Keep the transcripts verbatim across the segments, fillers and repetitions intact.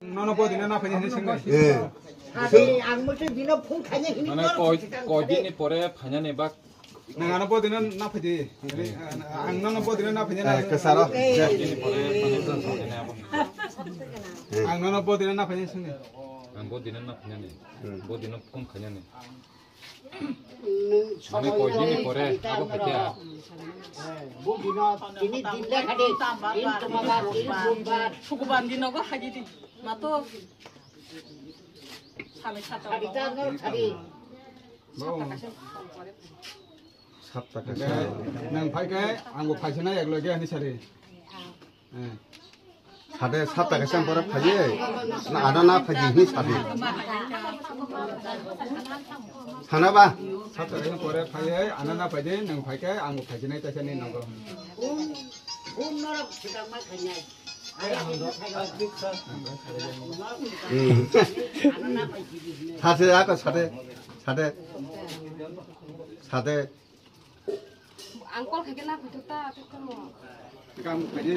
Nono bodino na phaidi hinwi swngnai. Eh. Ade, ang mothe bino phone khaina hinwi Mane koi, koi dinni pore phainani bak. Nang ano bodino na phaidi. Ang nono bodino na phaidi na. Eh, kesaro. Koi dinni pore mane phone khaina abo. Ang nono bodino na phaidi swngnai. Ang bodino na phainani. Hmm. Bodino phone khainani. Mane koi dinni pore abo phaikha. Bugino tini din lekha de, din tomaba, tini sombar. Sukuban dinogo hajidi. Mato. Sale sata. Sari ta no sari. Sapta kaisa. Nang phaikhe angbo phaisana ekloge ani sari. Eh. Sade sapta kaisa pore phaiye. Na ada na phaidi hinwi sade. Sana ba? Sapta kaisa pore phaiye, ana na phaidi, nang phaikhe, ang bo phaisinai taisa ni nogo. Hmm. Sade ako sade, sade, sade. Ang call khaikhe na phaithok ta, tamo.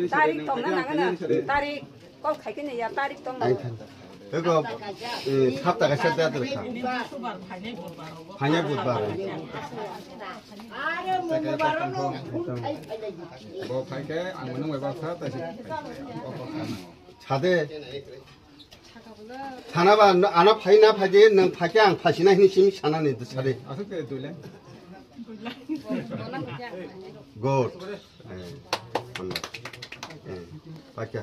Tarik tong na nang na. Tarik call khaikhe ne ya, tarik tong na. Ego, eh, sapta kaisa da dil kha. Phanya budbar. Bo phaikhe ang mano mai ba sa ta si. Sade. Sana ba, ano phai na phaidi, nang phaikhe ang phaisina hinwi simi sanani sade. Asuk te dule. Good. Eh, hambai. Eh, phaikha.